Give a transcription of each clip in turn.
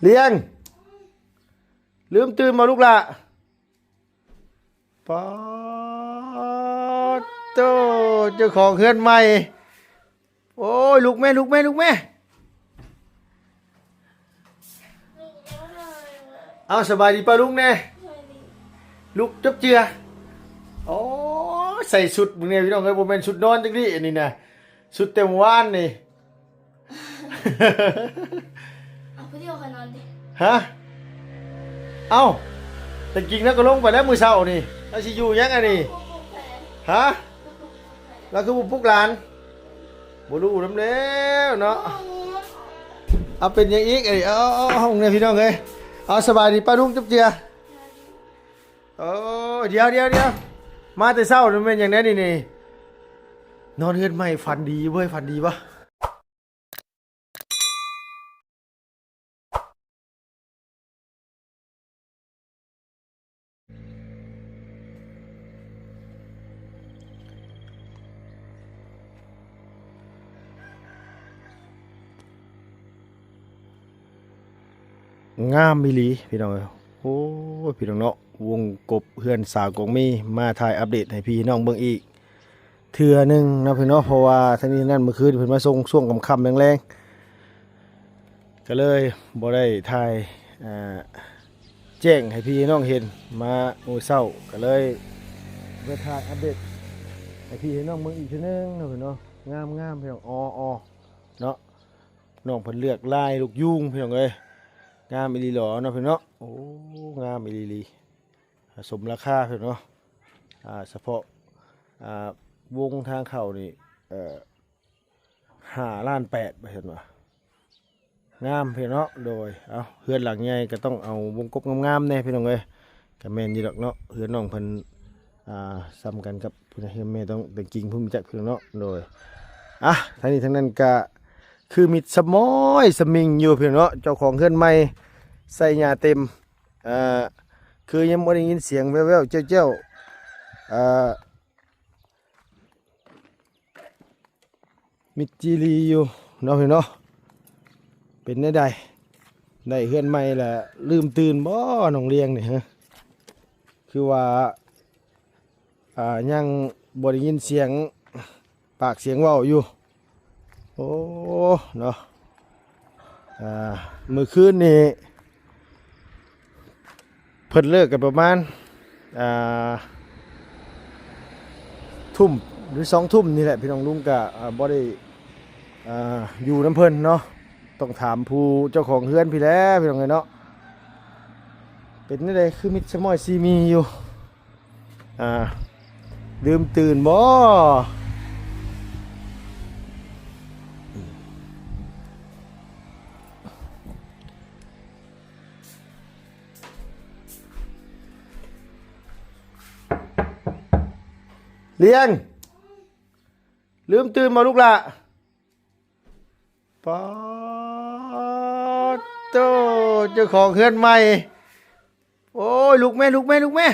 ລຽງ ລືມຕື່ນບໍ່ລູກຫຼ້າ? ປາດໂທ້ ເຈົ້າຂອງເຮືອນໃໝ່. ໂອ້ຍ ລຸກແມ່ ລຸກແມ່ ລຸກແມ່. ເອົາ ສະບາຍດີປ້າລຸງແດ່. ລຸກຈົບເຈືອ. ໂອ້ຍ ໃສ່ຊຸດ ເບິ່ງແດ່ພີ່ນ້ອງເອີຍ, ບໍ່ແມ່ນຊຸດນອນຈັກນີ້ ອັນນີ້ນະ, ຊຸດແຕ່ມື້ວານນີ້. ເອົາ ຜູ້ດຽວຂ້ອຍນອນຕິ? ຮະ? ເອົ້າ ແຕ່ກິງລາວກໍລົງໄປແລ້ວມື້ເຊົ້ານີ້, ລາວຊິຢູ່ຫຍັງອັນນີ້? ຮະ? ລາວຄືບໍ່ປຸກຫຼານ? ບໍ່ຮູ້ນຳແລ້ວເນາະ. ເອົາ ເປັນຫຍັງອີກ? ເອີ ເອົາ ເອົາ ເອົາ ເອົາ ພີ່ນ້ອງເອີຍ. ເອົາ ສະບາຍດີປ້າລຸງຈັກເທື່ອ. ໂອ້ ດຽວ ດຽວ ດຽວ ມາແຕ່ເຊົ້າ ແມ່ນຫຍັງແດ່ນີ້ນີ້? ນອນເຮືອນໃໝ່ຝັນດີເວີ້ຍ, ຝັນດີບໍ່? ງາມອີ່ຫຼີພີ່ນ້ອງເອີຍ. ໂອ້ຍ ພີ່ນ້ອງເນາະ, ວົງກົບເຮືອນສາວກອງມີ ມາຖ່າຍອັບເດດໃຫ້ພີ່ນ້ອງເບິ່ງອີກເທື່ອໜຶ່ງເນາະພີ່ນ້ອງ, ເພາະວ່າທັງນີ້ທັງນັ້ນ ມື້ຄືນເພິ່ນມາສົ່ງຊ່ວງຄ່ຳໆແລງໆ ກໍເລີຍບໍ່ໄດ້ຖ່າຍ ອ່າ ແຈ້ງໃຫ້ພີ່ໃຫ້ນ້ອງເຫັນ. ມາມື້ເຊົ້າກໍເລີຍມາຖ່າຍອັບເດດໃຫ້ພີ່ໃຫ້ນ້ອງເບິ່ງອີກເທື່ອໜຶ່ງເນາະພີ່ນ້ອງ. ງາມໆ ພີ່ນ້ອງ, ອໍໆ ເນາະ. ນ້ອງເພິ່ນເລືອກລາຍລູກຍູງພີ່ນ້ອງເອີຍ, ງາມອີ່ຫຼີຫຼໍເນາະພີ່ນ້ອງເນາະ. ໂອ້ ງາມອີ່ຫຼີ ສົມລາຄາພີ່ນ້ອງເນາະ. ອ່າ ສະເພາະ ອ່າ ວົງທາງເຂົ້ານີ້ ເອີ ຫ້າລ້ານແປດ ວ່າຊັ້ນວ່າ ງາມພີ່ນ້ອງເນາະ. ໂດຍ ເອົ້າ ເຮືອນຫຼັງໃຫຍ່ກໍຕ້ອງເອົາວົງກົບງາມໆແດ່ພີ່ນ້ອງເອີຍ. ກໍແມ່ນຢູ່ດອກເນາະ, ເຮືອນນ້ອງເພິ່ນ ອ່າ ສ່ຳກັນກັບເຮືອນແມ່ຕ້ອງແຕ່ງກິງພຸ້ນຈັກພີ່ນ້ອງເນາະ. ໂດຍ ອ່ະ ທັງນີ້ທັງນັ້ນກະຄືມິດສະໝອຍສະໝິ່ງຢູ່ພີ່ນ້ອງເນາະ. ເຈົ້າຂອງເຮືອນໃໝ່ໃສ່ຫຍ້າເຕັມ, ອ່າ ຄືຍັງບໍ່ໄດ້ຍິນສຽງແວ່ວໆແຈ້ວໆ ອ່າ ມິດຈີລີຢູ່ເນາະພີ່ນ້ອງເນາະ. ເປັນແນວໃດ ໄດ້ເຮືອນໃໝ່ລະລືມຕື່ນບໍ່ນ້ອງລຽງນີ້? ຄືວ່າ ອ່າ ຍັງບໍ່ໄດ້ຍິນສຽງປາກສຽງເວົ້າຢູ່. ໂອ້ ເນາະ. ອ່າ ມື້ຄືນນີ້ເພິ່ນເລີກກັນປະມານ ອ່າ ທຸ່ມ ຫຼື ສອງທຸ່ມນີ້ແຫຼະພີ່ນ້ອງ. ລຸງກະ ອ່າ ບໍ່ໄດ້ ອ່າ ຢູ່ນຳເພິ່ນເນາະ, ຕ້ອງຖາມຜູ້ເຈົ້າຂອງເຮືອນພີ້ແຫຼະພີ່ນ້ອງເອີຍເນາະ. ເປັນແນວໃດ ຄືມິດສະໝອຍຊີມີຢູ່? ອ່າ ລືມຕື່ນບໍ່? ລຽງ ລືມຕື່ນບໍ່ລູກຫຼ້າ? ປາດໂທ້ ເຈົ້າຂອງເຮືອນໃໝ່. ໂອ້ຍ ລຸກແມ່ ລຸກແມ່ ລຸກແມ່.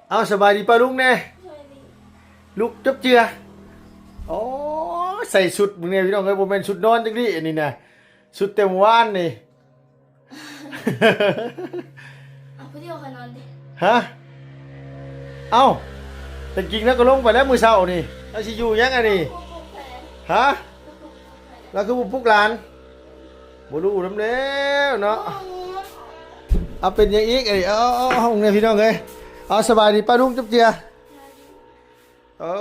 ເອົາ ສະບາຍດີປ້າລຸງແດ່. ລຸກຈົບເຈືອ. ໂອ້ຍ ໃສ່ຊຸດ ເບິ່ງແດ່ພີ່ນ້ອງເອີຍ, ບໍ່ແມ່ນຊຸດນອນຈັກນີ້ ອັນນີ້ນະ, ຊຸດແຕ່ມື້ວານນີ້. ເອົາ ຜູ້ດຽວຂ້ອຍນອນຕິ? ຮະ? ເອົ້າ ແຕ່ກິງລາວກໍລົງໄປແລ້ວມື້ເຊົ້ານີ້, ລາວຊິຢູ່ຫຍັງອັນນີ້? ຮະ? ລາວຄືບໍ່ປຸກຫຼານ? ບໍ່ຮູ້ນຳແລ້ວເນາະ. ເອົາ ເປັນຫຍັງອີກ? ເອີ ເອົາ ເອົາ ເອົາ ເອົາ ພີ່ນ້ອງເອີຍ. ເອົາ ສະບາຍດີປ້າລຸງຈັກເທື່ອ. ໂອ້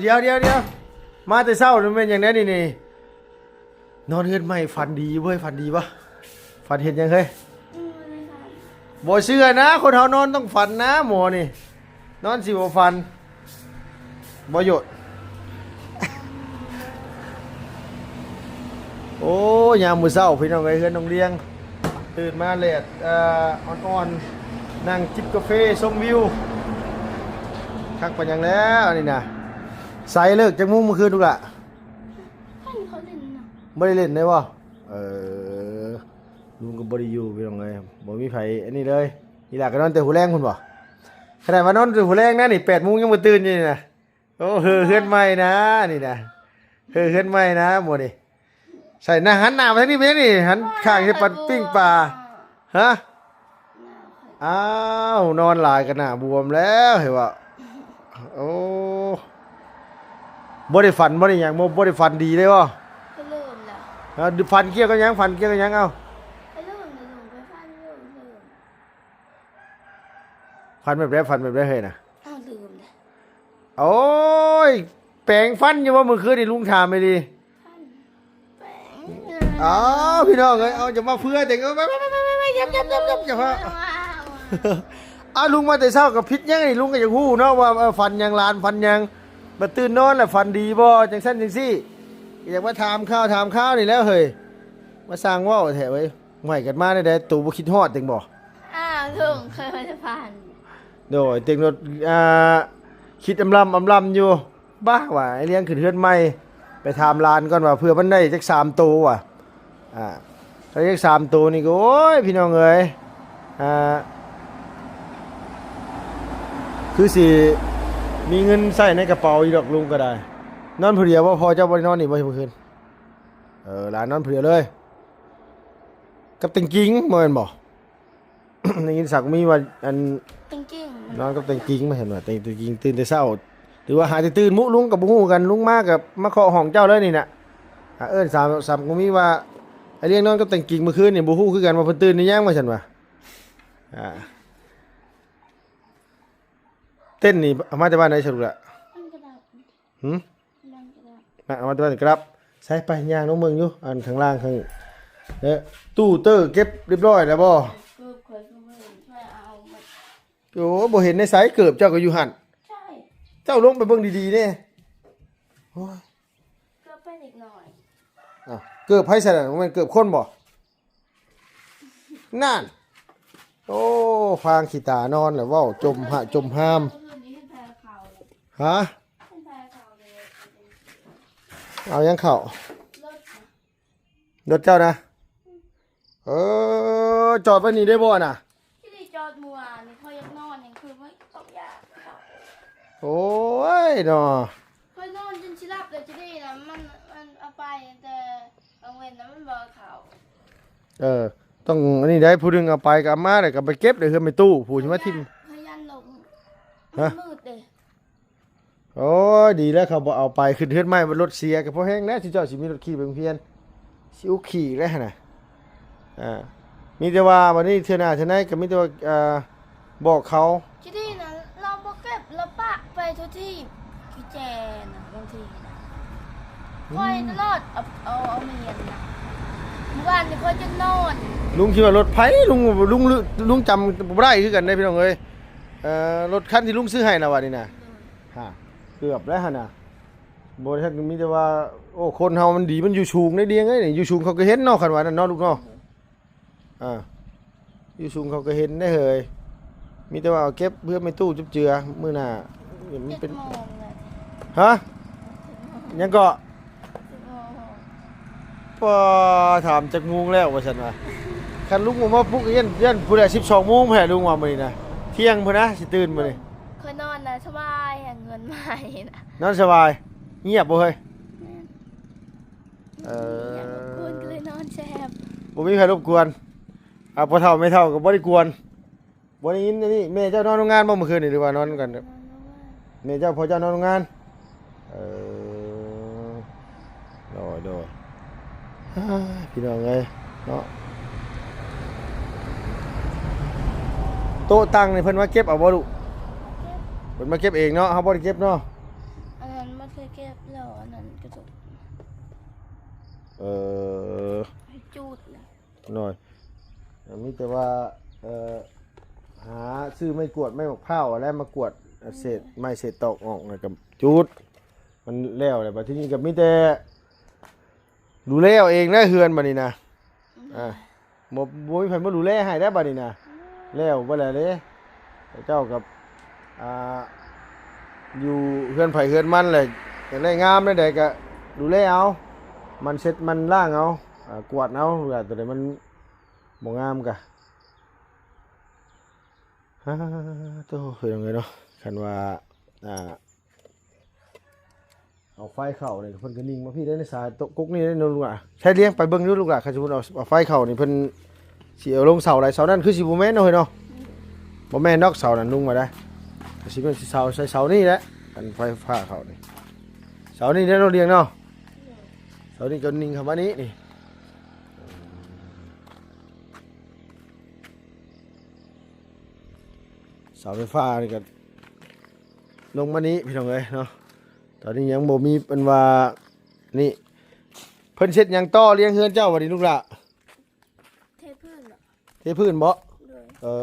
ດຽວ ດຽວ ດຽວ ມາແຕ່ເຊົ້າ ແມ່ນຫຍັງແດ່ນີ້ນີ້? ນອນເຮືອນໃໝ່ຝັນດີເວີ້ຍ, ຝັນດີບໍ່? ຝັນເຫັນຫຍັງເຮີ້ຍ? ບໍ່ເຊື່ອນະ, ຄົນເຮົານອນຕ້ອງຝັນນະ ໝໍນີ້. ນອນຊິບໍ່ຝັນ ບໍ່ໂຍດ. ໂອ້ ຍາມມື້ເຊົ້າ ພີ່ນ້ອງເອີຍ, ເຮືອນນ້ອງລຽງ ຕື່ນມາແດດ ເອີ ອ່ອນໆ ນັ່ງຈິບກາເຟຊົມວິວ ຄັກປານຫຍັງແລ້ວອັນນີ້ນະ. ໃສເລີກຈັກໂມງມື້ຄືນລູກຫຼ້າ? ເພິ່ນເຂົາຫຼິ້ນນະ. ບໍ່ໄດ້ຫຼິ້ນໄດ້ບໍ່? ເອີ ລຸງກໍບໍ່ໄດ້ຢູ່ ພີ່ນ້ອງເອີຍ, ບໍ່ມີໃຜອັນນີ້ເລີຍ. ອີຫຼ້າກໍນອນແຕ່ຫົວແລງພຸ້ນບໍ່? ຂະໜາດວ່ານອນແຕ່ຫົວແລງນະນີ້ ແປດໂມງຍັງບໍ່ຕື່ນຢູ່ນີ້ນະ. ໂອ້ ເຮືອນໃໝ່ນະນີ້ນະ, ເຮືອນໃໝ່ນະໝູ່ນີ້. ໃສ່ໜ້າ ຫັນໜ້າໄປທາງນີ້ ໄປທາງນີ້ ຫັນຂ້າງເຮັດປັນປີ້ງປາ. ຮະ? ອ້າວ ນອນຫຼາຍກໍໜ້າບວມແລ້ວ ເຫັນບໍ່? ໂອ້ ບໍ່ໄດ້ຝັນ ບໍ່ໄດ້ຫຍັງ ບໍ່ ບໍ່ໄດ້ຝັນດີເລີຍບໍ່? ຂ້ອຍລືມແລ້ວ. ເອີ ຝັນກ່ຽວກັບຫຍັງ? ຝັນກ່ຽວກັບຫຍັງ? ເອົ້າ ຂ້ອຍລືມແລ້ວ ໄປຝັນຢູ່ ລືມ. ຝັນແບບໃດ? ຝັນແບບໃດເຮີຍນະ? ອ້າວ ລືມແລ້ວ. ໂອ້ຍ ແປງຟັນຢູ່ບໍ່ມື້ຄືນນີ້? ລຸງຖາມອີ່ຫຼີ. ອ້າວ ພີ່ນ້ອງເອີຍ ເອົາ ຢ່າມາເຜື່ອແຕ່ງ ເອີ ໄປໆໆໆ ຢ່າ ຢ່າ ຢ່າ ຢ່າ ຢ່າພາ ອ້າວ ລຸງມາແຕ່ເຊົ້າກໍຜິດຫຍັງນີ້? ລຸງກໍຢາກຮູ້ເນາະວ່າ ເອີ ຝັນຫຍັງ ຫຼານຝັນຫຍັງ ບັດຕື່ນນອນແລ້ວຝັນດີບໍ່ ຈັ່ງຊັ້ນຈັ່ງຊີ້ ກໍຢາກມາຖາມຂ່າວ ຖາມຂ່າວນີ້ແຫຼະເຮີຍ. ມາຊ່າງເວົ້າແທ້ເວີຍ. ຫ້ວຍ ກັນມາແນວໃດ ໂຕບໍ່ຄິດຮອດຈັ່ງບໍ່? ອ້າວ ລຸງ ຂ້ອຍບໍ່ໄດ້ຝັນ. ໂດຍ ເຕັງລົດ ອ່າ ຄິດອຳລຳ ອຳລຳຢູ່. ບ້າ ວ່າໄອ້ລ້ຽງຂຶ້ນເຮືອນໃໝ່ ໄປຖາມຫຼານກ່ອນວ່າເຜື່ອມັນໄດ້ຈັກສາມໂຕວ່າ ອ່າ ໄດ້ຈັກສາມໂຕນີ້ກໍ ໂອ້ຍ ພີ່ນ້ອງເອີຍ ອ່າ ຄືຊິມີເງິນໃຊ້ໃນກະເປົາຢູ່ດອກ ລຸງກໍໄດ້. ນອນຜູ້ດຽວບໍ່? ພໍ່ເຈົ້າບໍ່ໄດ້ນອນນີ້ບໍ່ມື້ຄືນ? ເອີ ຫຼານນອນຜູ້ດຽວເລີຍ ກັບແຕ່ງກິງ ບໍ່ແມ່ນບໍ່? ໄດ້ຍິນສາວກຸມີວ່າ ອັນ ແຕ່ງກິງ ນອນກັບແຕ່ງກິງ ມາເຫັນວ່າແຕ່ງ ແຕ່ງກິງຕື່ນແຕ່ເຊົ້າ ຫຼືວ່າຫາແຕ່ຕື່ນ ມຸ ລຸງກໍບໍ່ຮູ້ຄືກັນ. ລຸງມາກໍມາເຄາະຫ້ອງເຈົ້າເລີຍນີ້ນະ. ອ່າ ເອີ້ນສາວ ສາວກຸມີວ່າ ໄອ້ລ້ຽງນອນກັບແຕ່ງກິງມື້ຄືນນີ້ ບໍ່ຮູ້ຄືກັນວ່າເພິ່ນຕື່ນຫຼືຍັງ ວ່າຊັ້ນວ່າ. ອ່າ ເຕັ້ນນີ້ເອົາມາແຕ່ບ້ານໃດສະລຸລະ? ບ້ານກະດັບ. ຫື? ບ້ານກະດັບ. ມາ ເອົາມາແຕ່ບ້ານກະດັບ. ໃສ່ໄປ ຍ່າງລົງເບິ່ງຢູ່ ອັນຂ້າງລ່າງຂ້າງ ເອີ ຕູ້ເຕີເກັບຮຽບຮ້ອຍແລ້ວບໍ່? ເກີບຂ້ອຍກໍບໍ່ເຫັນ ຂ້ອຍເອົາໝົດ. ໂອ້ ບໍ່ເຫັນໃນໃສ ເກີບເຈົ້າກໍຢູ່ຫັ້ນ. ໃຊ່ ເຈົ້າລົງໄປເບິ່ງດີໆເດ້. ໂອ້ຍ ເກີບໄປເລັກນ້ອຍ. ອ້າວ ເກີບໃຜຊັ້ນນະ? ບໍ່ແມ່ນເກີບຄົນບໍ່? ນັ້ນ ໂອ້ ພາງຂີ້ຕານອນແລ້ວ ເວົ້າຈົມຫະຈົມຮາມ. ຮະ? ເອົາຫຍັງເຂົ້າ? ລົດນະ ລົດເຈົ້ານະ? ເອີ ຈອດໄວ້ນີ້ໄດ້ບໍ່ນະ? ທີ່ໄດ້ຈອດມື້ວານນີ້ ຂ້ອຍຢາກນອນຫຍັງຄື ຂ້ອຍຢາກເຂົ້າ. ໂອ້ຍເນາະ ຂ້ອຍນອນຈົນຊິຫຼັບແລ້ວ ຈະໄດ້ນະ ມັນ ມັນເອົາໄປແຕ່ກາງເວັນນະ ມັນບໍ່ເຂົ້າ. ເອີ ຕ້ອງອັນນີ້ໄດ໋ ຜູ້ໜຶ່ງເອົາໄປກໍເອົາມາ ແລ້ວກໍໄປເກັບໃນເຮືອນແມ່ຕູ້ ຜູ້ຊິມາຖິ້ມ. ຂ້ອຍຢ້ານ ຂ້ອຍຢ້ານຫຼົງ. ຮະ? ມັນມືດເດ້. ໂອ້ຍ ດີແລ້ວເຂົາບໍ່ເອົາໄປ ຂຶ້ນເຮືອນໃໝ່ ມັນລົດເສຍກໍພໍແຮງແລ້ວ ຊິເຈົ້າຊິມີລົດຂີ່ໄປໂຮງຮຽນ ຊິອຸກຂີ່ແລ້ວຫັ້ນນະ. ອ່າ ມີແຕ່ວ່າບັດນີ້ເທື່ອໜ້າເທື່ອໃນກໍມີແຕ່ວ່າ ອ່າ ບອກເຂົາ. ຈະດີນະ ລາວບໍ່ເກັບ ລາວປະໄປທົ່ວທີບ ຄືແຈນະ ບາງທີນະ ອືມ ຂ້ອຍຕະຫຼອດ ເອົາ ເອົາ ເອົາມຽນນະ ມື້ວານນີ້ຂ້ອຍຈົນນອນ. ລຸງຄິດວ່າລົດໃຜ ລຸງ ລຸງ ລຸງຈຳບໍ່ໄດ້ຄືກັນເດ້ ພີ່ນ້ອງເອີຍ. ເອີ ລົດຄັນທີ່ລຸງຊື້ໃຫ້ນະ ວ່ານີ້ນະ. ໂດຍ. ຮະ ເກືອບແລ້ວຫັ້ນນະ. ບໍ່ທັນ ມີແຕ່ວ່າ ໂອ້ ຄົນເຮົາມັນດີ ມັນຢູ່ສູງໄດ໋ ດຽງເອີຍ. ຢູ່ສູງເຂົາກໍເຫັນເນາະ ຄັນວ່ານັ້ນເນາະ ລູກເນາະ. ອ່າ ຢູ່ສູງເຂົາກໍເຫັນໄດ໋ເຮີຍ. ມີແຕ່ວ່າເອົາເກັບເພື່ອແມ່ຕູ້ຈຸບເຈືອ ມື້ໜ້າ. ມັນເປັນ ເຈັດໂມງແລ້ວ. ຮະ? ເຈັດໂມງ. ຫຍັງເກາະ? ສິບໂມງ. ປ້າ ຖາມຈັກໂມງແລ້ວວ່າຊັ້ນວ່າ. ຄັນລຸງບໍ່ມາປຸກ ຢ້ານ ຢ້ານພຸ້ນແຫຼະ ສິບສອງໂມງພຸ້ນແຫຼະ ລຸງວ່າມື້ນີ້ນະ. ທ່ຽງພຸ້ນນະ ຊິຕື່ນມື້ນີ້. ຂ້ອຍນອນນະສະບາຍ ຫາເງິນມາໃຫ້ນະ. ນອນສະບາຍ ງຽບບໍ່ເຮີ້ຍ? ແມ່ນ. ເອີ ງຽບ ຄົນກໍເລີຍນອນແຊບ ບໍ່ມີໃຜລົບກວນ. ອ່າ ພໍ່ເຖົ້າແມ່ເຖົ້າກໍບໍ່ໄດ້ກວນ. ບໍ່ໄດ້ຍິນອັນນີ້ ແມ່ເຈົ້ານອນໂຮງງານບໍ່ມື້ຄືນນີ້ ຫຼືວ່ານອນນຳກັນ? ນອນໂຮງງານ. ແມ່ເຈົ້າ ພໍ່ເຈົ້ານອນໂຮງງານ. ເອີ ໂດຍ ໂດຍ. ອ້າ ພີ່ນ້ອງເອີຍເນາະ ໂຕະຕັ່ງນີ້ເພິ່ນມາເກັບເອົາບໍ່ລູກ? ເກັບ. ເພິ່ນມາເກັບເອງເນາະ ເຮົາບໍ່ໄດ້ເກັບເນາະ. ອັນນັ້ນມັນເຄີຍເກັບແລ້ວ ອັນນັ້ນກະຈົກ. ເອີ ໃຫ້ຈູດນະ. ໂດຍ ມີແຕ່ວ່າ ເອີ ຫາຊື້ໄມ້ກວາດ ໄມ້ໝາກພ້າວ ແລ້ວມາກວາດ ອືມ ເສດໄມ້ເສດຕອກອອກ ແລ້ວກໍຈູດ ມັນແລ້ວແລ້ວ. ບັດທີນີ້ກໍມີແຕ່ດູແລເອົາເອງແຫຼະເຮືອນບັດນີ້ນະ. ອືມ ອ່າ ບໍ່ ບໍ່ມີໃຜມາດູແລໃຫ້ແລ້ວບັດນີ້ນະ. ອືມ ແລ້ວເບິດແລ້ວເດ້. ເຈົ້າກັບ ອ່າ ຢູ່ເຮືອນໃຜເຮືອນມັນແຫຼະ ຢາກໄດ້ງາມແນວໃດກໍດູແລເອົາ ໝັ່ນເຊັດໝັ່ນລ້າງເອົາ ອ່າ ກວາດເອົາ ວ່າຕົວໃດມັນບໍ່ງາມກະ ຮາ ໂທ້ ເປັນຫຍັງເລີຍເນາະ. ຄັນວ່າ ອ່າ ເອົາໄຟເຂົ້ານີ້ ເພິ່ນກໍນິ່ງມາພີ້ເດ້ ໃນສາຍໂຕະກົກນີ້ເດ້ເນາະລູກຫຼານ. ໃຊ້ລຽງໄປເບິ່ງຢູ່ລູກຫຼານ ຄັນສົມມຸດເອົາ ເອົາໄຟເຂົ້ານີ້ ເພິ່ນຊິເອົາລົງເສົາໃດ? ເສົານັ້ນຄືຊິບໍ່ແມ່ນເນາະເຮີ້ຍເນາະ. ບໍ່ແມ່ນດອກເສົານັ້ນລຸງວ່າໄດ໋. ກໍຊິແມ່ນເສົາ ໃສ່ເສົານີ້ແຫຼະ ອັນໄຟຟ້າເຂົ້ານີ້. ເສົານີ້ເດ້ນ້ອງລຽງເນາະ. ເສົານີ້ກໍນິ່ງເຂົ້າມານີ້ນີ້. ເສົາໄຟຟ້ານີ້ກໍລົງມານີ້ພີ່ນ້ອງເອີຍເນາະ. ຕອນນີ້ຍັງບໍ່ມີອັນວ່ານີ້. ເພິ່ນເຮັດຫຍັງຕໍ່ລຽງເຮືອນເຈົ້າບັດນີ້ລູກຫຼ້າ? ເທພື້ນເບາະ ເທພື້ນເບາະ. ໂດຍ. ເອີ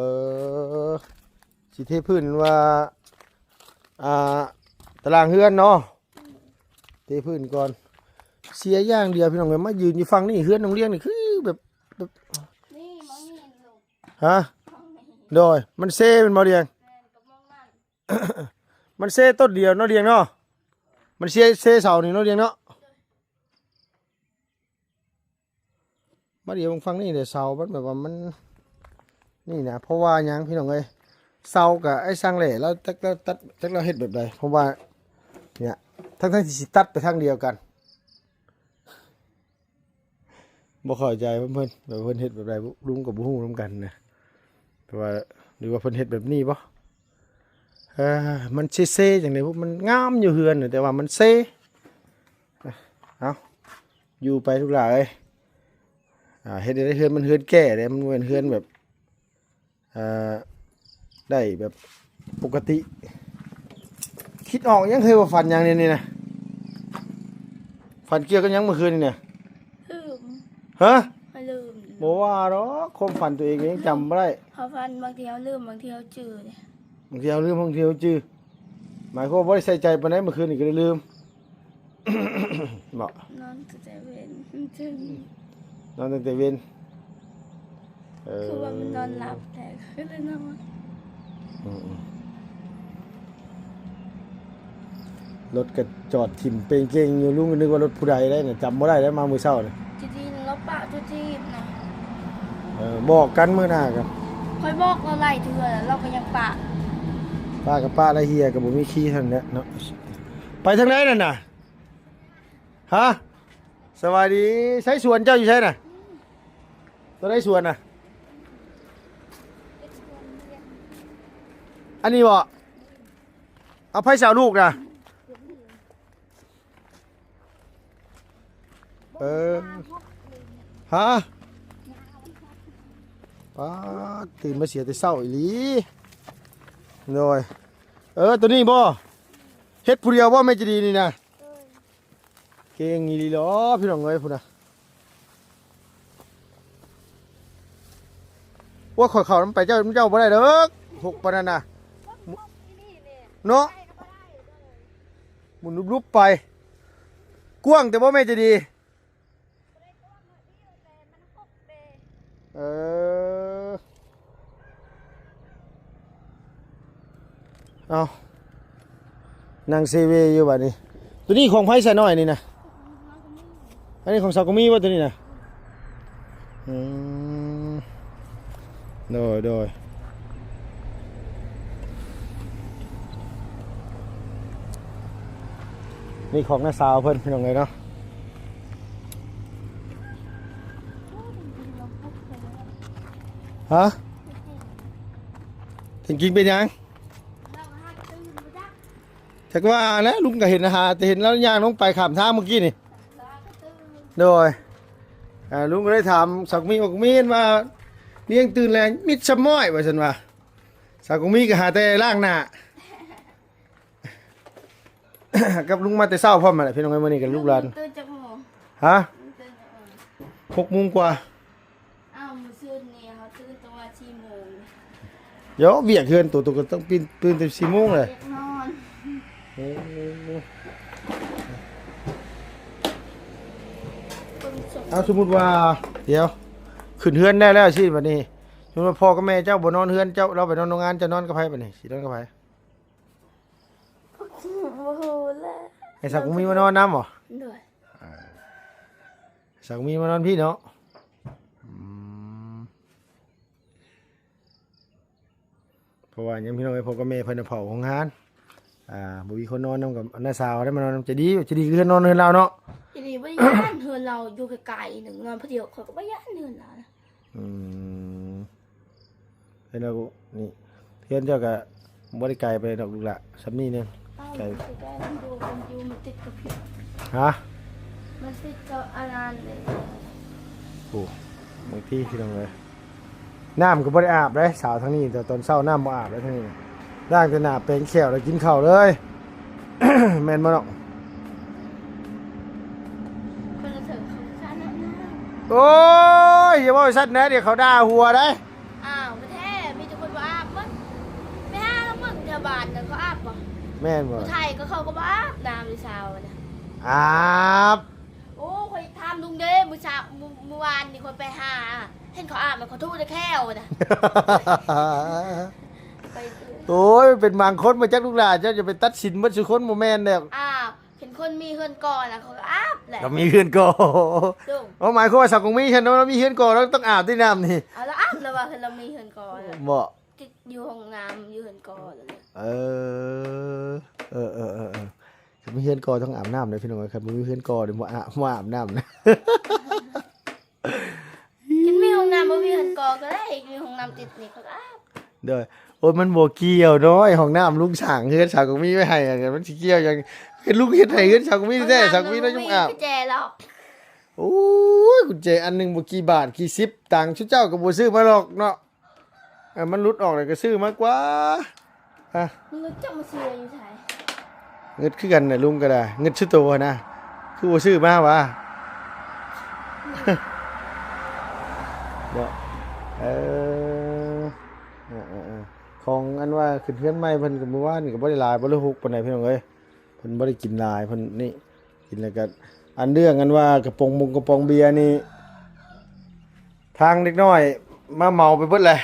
ຊິເທພື້ນວ່າ ອ່າ ຕາລາງເຮືອນເນາະ. ເທພື້ນກ່ອນ. ເສຍຢ່າງດຽວພີ່ນ້ອງເອີຍ ມາຢືນຢູ່ຝັ່ງນີ້ ເຮືອນນ້ອງລຽງນີ້ຄືແບບ ແບບ ນີ້ມັນມີລູກ ຮະ? ໂດຍ. ມັນເຊແມ່ນບໍ່ລຽງ? ແມ່ນ ກໍມອງນັ້ນ ມັນເຊຕົ້ນດຽວເນາະລຽງເນາະ. ມັນເຊ ເຊເສົານີ້ເນາະລຽງເນາະ. ມາດຽວເບິ່ງຝັ່ງນີ້ເດ້ ເສົາມັນແບບວ່າມັນນີ້ນະ. ເພາະວ່າຫຍັງພີ່ນ້ອງເອີຍ ເສົາກະອ້າຍຊ່າງແຫຼະ ລາວຈັກລາວຕັດ ຈັກລາວເຮັດແບບໃດ. ເພາະວ່າເນຍ ທັງໆທີ່ຊິຕັດໄປທາງດຽວກັນ ບໍ່ເຂົ້າໃຈເພິ່ນ ເພິ່ນ ວ່າເພິ່ນເຮັດແບບໃດ ລຸງກໍບໍ່ຮູ້ນຳກັນນະ. ແຕ່ວ່າ ຫຼືວ່າເພິ່ນເຮັດແບບນີ້ບໍ່? ເອີ ມັນເຊໆຈັ່ງໃດ ມັນງາມຢູ່ເຮືອນນະ ແຕ່ວ່າມັນເຊ. ເອົາ ຢູ່ໄປລູກຫຼ້າເອີຍ. ອ່າ ເຮັດໃຫ້ເຮືອນມັນເຮືອນແກ່ເດ້ ມັນບໍ່ແມ່ນເຮືອນແບບ ເອີ ໄດ້ແບບປົກກະຕິ. ຄິດອອກຫຍັງເຄີຍວ່າຝັນຫຍັງນີ້ນະ? ຝັນກ່ຽວກັບຫຍັງມື້ຄືນນີ້ນະ? ລືມ. ຮະ? ຂ້ອຍລືມ. ບໍ່ວ່າດອກ ຄວາມຝັນຕົວເອງກໍຍັງຈຳບໍ່ໄດ້. ເຮົາຝັນບາງທີເຮົາລືມ ບາງທີເຮົາຈື່. ບາງທີເຮົາລືມ ບາງທີເຮົາຈື່. ໝາຍຄວາມວ່າບໍ່ໄດ້ໃສ່ໃຈປານໃດ ມື້ຄືນນີ້ກໍໄດ້ລືມ. ເບາະ ນອນຕັ້ງແຕ່ເວັນ ນອນຕັ້ງແຕ່ເວັນ. ເອີ ຄືວ່າມັນນອນຫຼັບແທ້ ກໍເລີຍນອນ. ອືມໆ ລົດກໍຈອດຖິ້ມເປ່ງເກັ່ງຢູ່ ລຸງກໍນຶກວ່າລົດຜູ້ໃດໄດ໋ນະ ຈຳບໍ່ໄດ້ແລ້ວ ມາມື້ເຊົ້ານະ. ຈີດີນລະປະຈຸຈີບນະ. ເອີ ບອກກັນມື້ໜ້າກໍ ຂ້ອຍບອກລາວຫຼາຍເທື່ອແລ້ວ ລາວກໍຍັງປະ. ປະກໍປະລະ ເຮຍກໍບໍ່ມີຄີເທົ່ານັ້ນແຫຼະເນາະ. ໄປທາງໃດນັ້ນນະ? ຮະ? ສະບາຍດີ. ໃສສວນເຈົ້າຢູ່ໃສນະ? ຕົວໃດສວນນະ? ອັນນີ້ເບາະ? ເອົາ ໃຜຊິເອົາລູກນະ? ເອີ ຮະ? ປາດ ຕື່ນມາເສຍແຕ່ເຊົ້າອີ່ຫຼີ. ໂດຍ. ເອີ ຕົວນີ້ບໍ່? ເຮັດຜູ້ດຽວບໍ່ແມ່ຈີດີນີ້ນະ? ເກັ່ງອີ່ຫຼີຫຼໍ ພີ່ນ້ອງເອີຍ ພຸ້ນນະ. ໂອ້ຍ ຂ້ອຍເຂົ້ານຳໄປເຈົ້າ ເຈົ້າບໍ່ໄດ້ເດີ ຫົກປານນັ້ນນະ ເນາະ. ໝູນລຸບໆໄປ. ກວ້າງແຕ່ບໍ່ແມ່ນຈະດີ. ເອີ ເອົາ ນັ່ງເຊເວຢູ່ບາດນີ້. ໂຕນີ້ຂອງໃຜຊະນ້ອຍນີ້ນະ? ອັນນີ້ຂອງສາວກະມີບໍ່ໂຕນີ້ນະ? ອືມ ໂດຍ ໂດຍ. ນີ້ຂອງນ້າສາວເພິ່ນ ພີ່ນ້ອງເອີຍເນາະ. ຮະ? ເປັນກິນເປັນຫຍັງ? ຈັກວ່າແຫຼະ ລຸງກໍເຫັນຫາ ແຕ່ເຫັນລາວຍ່າງລົງໄປຂ້າມທາງເມື່ອກີ້ນີ້. ໂດຍ. ອ່າ ລຸງກໍໄດ້ຖາມສາວກະມີວ່າ ກະມີ ເຫັນວ່າລຽງຕື່ນແລ້ວມິດຊຳມ້ອຍ ວ່າຊັ້ນວ່າ. ສາວກະມີກໍຫາແຕ່ລ້າງໜ້າ ກັບລຸງມາແຕ່ເຊົ້າພ້ອມຫັ້ນແຫຼະ ພີ່ນ້ອງເອີຍ. ມື້ນີ້ກໍລູກຫຼານ ຕື່ນຈັກໂມງ? ຮະ? ຕື່ນຈັກໂມງ? ຫົກໂມງກວ່າ. ອ້າວ ມື້ຊືນນີ້ເຮົາຕື່ນແຕ່ວ່າສີ່ໂມງ. ເດາະ ວຽກເຮືອນໂຕ ໂຕກໍຕ້ອງຕື່ນ ຕື່ນແຕ່ສີ່ໂມງແຫຼະ. ວຽກນອນ. ໂອ້ ເອົາ ສົມມຸດວ່າ ດຽວ ຂຶ້ນເຮືອນໄດ້ແລ້ວຊີ້ ບັດນີ້ ສົມມຸດວ່າພໍ່ກັບແມ່ເຈົ້າບໍ່ນອນເຮືອນເຈົ້າ ລາວໄປນອນໂຮງງານ ເຈົ້ານອນກັບໃຜບັດນີ້? ຊິນອນກັບໃຜ? ບໍ່ຮູ້ແຫຼະ. ໃຫ້ສາວກະມີມານອນນຳບໍ? ໂດຍ. ອ່າ ສາວກະມີມານອນພີ້ເນາະ. ອືມ ເພາະວ່າຫຍັງ ພີ່ນ້ອງເອີຍ ພໍ່ກັບແມ່ເພິ່ນນະເຝົ້າໂຮງງານ. ອ່າ ບໍ່ມີຄົນນອນນຳກັບນ້າສາວໄດ້ມານອນນຳໃຈດີ ໃຈດີຄືນອນເຮືອນລາວເນາະ. ໃຈດີບໍ່ໄດ້ຢ້ານເຮືອນລາວຢູ່ໄກໆໜຶ່ງ ນອນຜູ້ດຽວ ຂ້ອຍກໍບໍ່ຢ້ານເຮືອນລາວນະ. ອືມ ເຫັນແລ້ວນີ້ ເຮືອນເຈົ້າກໍບໍ່ໄດ້ໄກປານໃດດອກລູກຫຼ້າ ສ່ຳນີ້ໜຶ່ງ. ເອົ້າ ໄກ ມັນຊິໃກ້ ມັນຢູ່ ມັນຢູ່ ມັນຕິດກັບ ຮະ? ມັນຕິດກັບອັນນັ້ນເດ້. ໂອ້ ບາງທີພີ່ນ້ອງເອີຍ ນ້ຳກໍບໍ່ໄດ້ອາບເດ້ ສາວທາງນີ້ ແຕ່ຕອນເຊົ້ານ້ຳບໍ່ອາບເດ້ທາງນີ້ ລ້າງແຕ່ໜ້າແປງແຂ້ວແລ້ວກິນເຂົ້າເລີຍ ແມ່ນບໍ່ນ້ອງ? ເພິ່ນລະເຖິງເຂົາຂະໜາດນັ້ນ. ໂອ້ຍ ຢ່າເວົ້າຊັ້ນນະ ດຽວເຂົາດ່າຫົວໄດ໋. ອ້າວ ບໍ່ແທ້ ມີແຕ່ຄົນບໍ່ອາບໝົດ. ໄປຫາລາງເບິ່ງແຖວບ້ານນະ ເຂົາອາບບໍ່? ແມ່ນບໍ່? ຜູ້ໄທກໍເຂົາກໍບໍ່ອາບນ້ຳ ຜູ້ສາວນະ. ອາບ. ໂອ້ ຂ້ອຍຖາມລຸງເດ້ ມື້ເຊົ້າ ມື້ ມື້ວານນີ້ຂ້ອຍໄປຫາ ເຫັນເຂົາອາບ ແລ້ວເຂົາຖູແຕ່ແຂ້ວນະ. ໂອ້ຍ ເປັນບາງຄົນບໍ່ຈັກລູກຫຼ້າ ເຈົ້າຢ່າໄປຕັດສິນເບິດສູ່ຄົນ ບໍ່ແມ່ນແລ້ວ. ອ້າວ ເຫັນຄົນມີເຮືອນກໍນະ ເຂົາກໍອາບແຫຼະ. ກໍມີເຮືອນກໍ. ເອົາ ໝາຍຄວາມວ່າສາວກົງມີ ເຫັນວ່າລາວມີເຮືອນກໍ ລາວຕ້ອງອາບຕິນ້ຳນີ້. ເອົາ ລາວອາບ ລາວວ່າ ລາວມີເຮືອນກໍ. ບໍ່ ຕິດຢູ່ຫ້ອງນ້ຳ ຢູ່ເຮືອນກໍ. ເອີ ເອີ ເອີ ເອີ ເອີ ຄັນມີເຮືອນກໍຕ້ອງອາບນ້ຳເດ້ພີ່ນ້ອງເອີຍ ຄັນບໍ່ມີເຮືອນກໍນີ້ບໍ່ອາບ ບໍ່ອາບນ້ຳນະ. ຄັນມີຫ້ອງນ້ຳ ບໍ່ມີເຮືອນກໍກໍໄດ້ ມີຫ້ອງນ້ຳຕິດນີ້ກໍອາບ. ໂດຍ ໂອ້ຍ ມັນບໍ່ກ່ຽວເນາະ ຫ້ອງນ້ຳລຸງສ້າງເຮືອນສາວກໍມີໄວ້ໃຫ້ ມັນຊິກ່ຽວຫຍັງ? ຄືລຸງເຮັດໃຫ້ເຮືອນສາວກໍມີແທ້ ສາວກໍມີເນາະ ຍັງອາບ. ໂອ້ຍ ກຸນແຈອັນໜຶ່ງບໍ່ກີ່ບາດກີ່ສິບຕັງ ຊຸເຈົ້າກໍບໍ່ຊື້ມາຫຼອກເນາະ. ເອີ ມັນຫຼຸດອອກແລ້ວກໍຊື້ມາກວ່າ. ຮະ ເງິນຈັກມາເສຍຢູ່ໃສ? ເງິນຄືກັນນະ ລຸງກໍໄດ້ ເງິນຊຸໂຕຫັ້ນນະ ຄືບໍ່ຊື້ມາຫວາ? ເນາະ ເອີ ເອີ ເອີ ຂອງອັນວ່າຂຶ້ນເຮືອນໃໝ່ເພິ່ນກໍມື້ວານນີ້ກໍບໍ່ໄດ້ຫຼາຍ ບໍ່ໄດ້ຮົກປານໃດພີ່ນ້ອງເອີຍ. ເພິ່ນບໍ່ໄດ້ກິນຫຼາຍ ເພິ່ນນີ້ ກິນແລ້ວກໍ ອັນເລື່ອງອັນວ່າກະປ໋ອງບົງກະປ໋ອງເບຍນີ້ ທາງເດັກນ້ອຍມາເໝົາໄປເບິດແຫຼະ.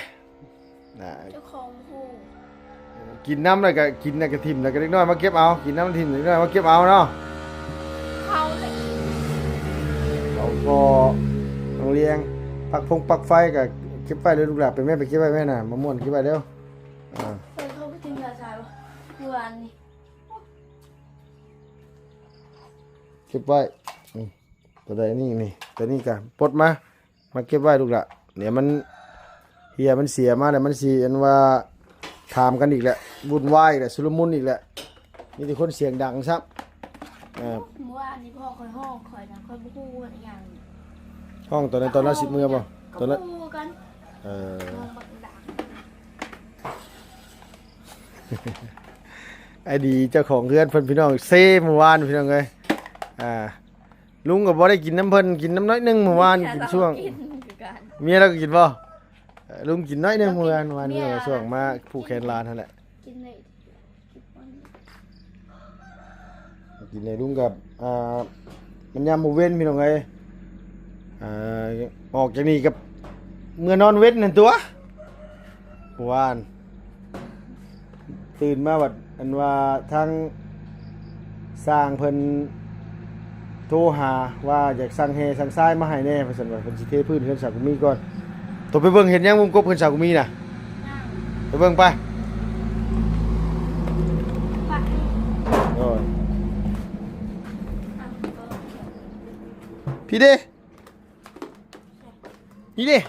ເຈົ້າຂອງໂຮງ ກິນນຳແລ້ວກໍ ກິນແລ້ວກໍຖິ້ມ ແລ້ວກໍເດັກນ້ອຍມາເກັບເອົາ ກິນນຳຖິ້ມ ເດັກນ້ອຍມາເກັບເອົາເນາະ. ເຂົາລະອີກ ເຂົາກໍຕ້ອງລ້ຽງ ປັກຟົງປັກໄຟກໍເກັບໄວ້ເດີລູກຫຼານ ໄປແມ່ ໄປເກັບໄວ້ແມ່ນະ ມາມ່ວນເກັບໄວ້ເດີ. ອ່າ ເພິ່ນເຂົາໄປຖິ້ມຢາຊາບໍ່ ເມື່ອວານນີ້? ເກັບໄວ້ ອືມ ຕົວໃດນີ້ ນີ້ ຕົວນີ້ກະປົດມາ ມາເກັບໄວ້ລູກຫຼະ ດຽວມັນເຫຍມັນເສຍມາແລ້ວ ມັນຊິອັນວ່າຖາມກັນອີກແຫຼະ ວຸ່ນວາຍອີກແຫຼະ ຊຸລະມຸນອີກແຫຼະ ມີແຕ່ຄົນສຽງດັງຊ້ຳ. ເອີ ມື້ວານນີ້ພໍ່ຂ້ອຍຮ້ອງຂ້ອຍນະ ຂ້ອຍບໍ່ຮູ້ວ່າອີຫຍັງ ຮ້ອງຕອນນັ້ນ ຕອນລາວຊິເມືອບໍ່? ຕອນນັ້ນ ເອີ ຮ້ອງບັກດັງ. ໄອ້ດີເຈົ້າຂອງເຮືອນເພິ່ນ ພີ່ນ້ອງ ເຊມື້ວານ ພີ່ນ້ອງເອີຍ. ອ່າ ລຸງກໍບໍ່ໄດ້ກິນນຳເພິ່ນ ກິນນຳໜ້ອຍໜຶ່ງມື້ວານ ກິນຊ່ວງ ເມຍລາວກໍກິນຄືກັນ ເມຍລາວກໍກິນບໍ່? ເອີ ລຸງກິນໜ້ອຍໜຶ່ງມື້ວານ ວານນີ້ ເມຍ ວ່າຊ່ວງມາຜູກແຂນຫຼານຫັ້ນແຫຼະ ກິນໄດ້ ກິນໄດ້ ລຸງກັບ ອ່າ ມັນຍາມມື້ເວັນ ພີ່ນ້ອງເອີຍ. ອ່າ ອອກຈາກນີ້ກໍເມືອນອນເວັນຫັ້ນຕົວະ ເມື່ອວານ ຕື່ນມາບັດ ອັນວ່າທາງຊ່າງເພິ່ນໂທຫາວ່າຢາກສັ່ງແຮ່ສັ່ງຊາຍມາໃຫ້ແດ່ ວ່າຊັ້ນວ່າ ເພິ່ນຊິເທພື້ນເຮືອນສາວກຸມມີກ່ອນ. ໂຕໄປເບິ່ງເຮັດຫຍັງ ວົງກົບເຮືອນສາວກຸມມີນະ? ໄປເບິ່ງໄປ. ໂອ້ຍ ພີ້ເດ້ ນີ້ເດ້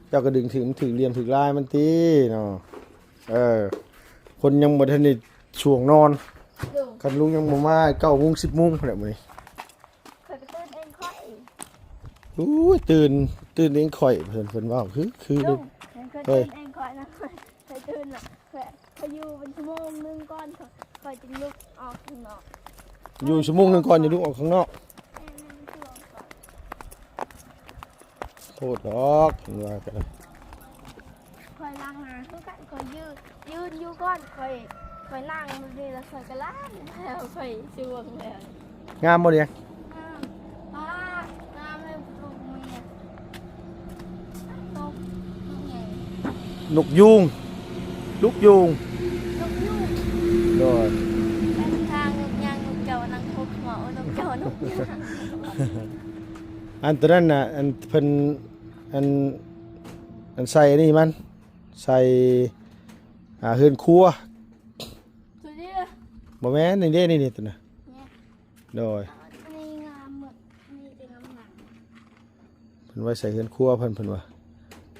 ເຈົ້າກໍດຶງຖືກ ມັນຖືກຫຼ່ຽມຖືກລາຍມັນຕິເນາະ. ເອີ ຄົນຍັງບໍ່ທັນໄດ້ຊ່ວງນອນ ຄັນລຸງຍັງບໍ່ມາ ເກົ້າໂມງ ສິບໂມງພຸ້ນແຫຼະມື້ນີ້. ຂ້ອຍກໍຕື່ນເອງຂ້ອຍ ໂອ້ຍ ຕື່ນ ຕື່ນເອງຂ້ອຍ ເພິ່ນ ເພິ່ນເວົ້າຄື ຄື ລຸງ ເອີຍ ຂ້ອຍຕື່ນເອງຂ້ອຍນະ ຂ້ອຍຕື່ນລະ ຂ້ອຍ ຂ້ອຍຢູ່ເປັນຊົ່ວໂມງໜຶ່ງກ່ອນ ຂ້ອຍ ຂ້ອຍຈຶ່ງລຸກອອກຂ້າງນອກ ຢູ່ຊົ່ວໂມງໜຶ່ງກ່ອນຈຶ່ງລຸກອອກຂ້າງນອກ. ໂພດດອກ ເພິ່ນວ່າກໍໄດ້ ຂ້ອຍລ້າງໜ້າຄືກັນ ຂ້ອຍຢືນ ຢືນຢູ່ກ່ອນ ຂ້ອຍ ຂ້ອຍນັ່ງຢູ່ນີ້ ແລ້ວຂ້ອຍກໍລ້າງ ແລ້ວຂ້ອຍຊ່ວງແລ້ວ. ງາມບໍ່ນີ້? ງາມ ປ້າ ງາມເລີຍ ລູກເມຍ ນົກ ນົກຫຍັງ? ນົກຍູງ ນົກຍູງ ນົກຍູງ ໂດຍ ທາງນົກຫຍັງ ນົກເຈົ້ານັ່ງຫົກຫົວ ໂອ້ ນົກເຈົ້ານົກຫຍັງ? ອັນຕົວນັ້ນນະ ອັນເພິ່ນ ອັນ ອັນໃສ່ອັນນີ້ມັນ ໃສ່ ອ່າ ເຮືອນຄົວ ໂຕນີ້ ບໍ່ແມ່ນ ນີ້ເດ້ ນີ້ ນີ້ ຕົວນັ້ນ ນີ້ ໂດຍ ອັນນີ້ງາມໝົດ ນີ້ເປັນງາມ ເພິ່ນໄວ້ໃສ່ເຮືອນຄົວເພິ່ນ ເພິ່ນວ່າ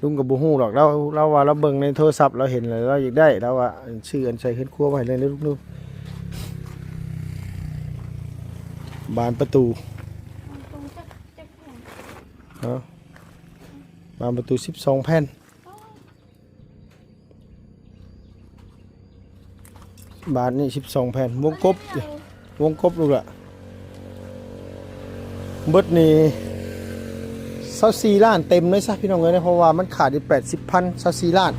ລຸງກໍບໍ່ຮູ້ດອກ ລາວ ລາວວ່າລາວເບິ່ງໃນໂທລະສັບ ລາວເຫັນແລ້ວ ລາວຢາກໄດ້ ລາວວ່າ ຊື້ອັນໃສ່ເຮືອນຄົວໄວ້ໃຫ້ເລີຍ ລຸງ ບານປະຕູ ມັນຕົງຈັກ ຈັກແຜ່ນ ເນາະ ບານປະຕູສິບສອງແຜ່ນ ບາດນີ້ສິບສອງແຜ່ນ ວົງກົບ ວົງກົບລູກລະ ເບິດນີ້ຊາວສີ່ລ້ານເຕັມເລີຍຊະ ພີ່ນ້ອງເອີຍ ເພາະວ່າມັນຂາດຢູ່ແປດສິບພັນ ຊາວສີ່ລ້ານ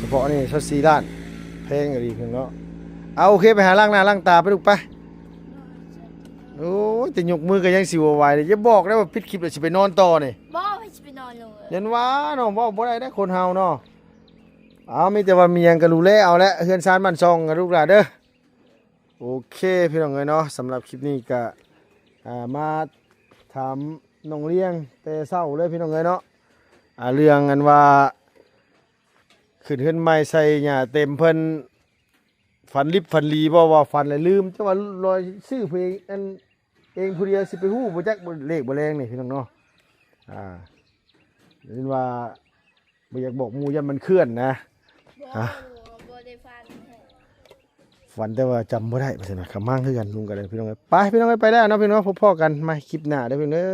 ສະເພາະນີ້ຊາວສີ່ລ້ານ ແພງອີ່ຫຼີເນາະ ເອົາ ໂອເຄ ໄປຫາລ້າງໜ້າລ້າງຕາໄປລູກໄປ ໂອ້ຍ ແຕ່ຍົກມືກໍຍັງຊິບໍ່ໄຫວເລີຍ ຢ່າບອກໄດ້ວ່າປິດຄລິບແລ້ວຊິໄປນອນຕໍ່ນີ້ ບໍ່ ໃຜຊິໄປນອນ ລຸງເອີຍ ຍັນວ່າເນາະ ເວົ້າບໍ່ໄດ້ເດ້ຄົນເຮົາເນາະ ເອົາ ມີແຕ່ວ່າມີຫຍັງກໍດູແລເອົາແຫຼະ ເຮືອນຊານບ້ານຊ່ອງກັນລູກຫຼານເດີ ໂອເຄ ພີ່ນ້ອງເອີຍເນາະ ສຳລັບຄລິບນີ້ກໍ ອ່າ ມາຖາມນ້ອງລ້ຽງແຕ່ເຊົ້າເລີຍ ພີ່ນ້ອງເອີຍເນາະ ອ່າ ເລື່ອງອັນວ່າ ຂຶ້ນເຮືອນໃໝ່ໃສ່ຫຍ້າເຕັມ ເພິ່ນຝັນລິບຝັນດີບໍ່ ວ່າຝັນແລ້ວລືມ ຈັ່ງວ່າລອຍຊື່ຜູ້ເອງ ອັນ ເອງຜູ້ດຽວ ຊິໄປຮູ້ບໍ່ຈັກ ເລກບໍ່ແລງນີ້ ພີ່ນ້ອງເນາະ ອ່າ ເຫັນວ່າບໍ່ຢາກບອກໝູ່ ຢ້ານມັນເຄື່ອນນະ ບໍ່ ຮະ ບໍ່ໄດ້ຝັນ ຝັນແຕ່ວ່າຈຳບໍ່ໄດ້ ວ່າຊັ້ນນະ ຂະມັງຄືກັນ ລຸງກໍໄດ້ ພີ່ນ້ອງເອີຍ ໄປ ພີ່ນ້ອງເອີຍ ໄປແລ້ວເນາະ ພີ່ນ້ອງ ພົບພໍ້ກັນໃໝ່ຄລິບໜ້າເດີ ພີ່ນ້ອງເດີ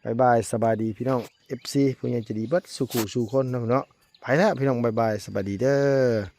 ບາຍບາຍ ສະບາຍດີ ພີ່ນ້ອງ ເອັຟຊີ ຜູ້ໃຫຍ່ໃຈດີເບິດສູ່ຄູ່ສູ່ຄົນເນາະ ພີ່ນ້ອງເນາະ ໄປແລ້ວ ພີ່ນ້ອງ ບາຍບາຍ ສະບາຍດີເດີ.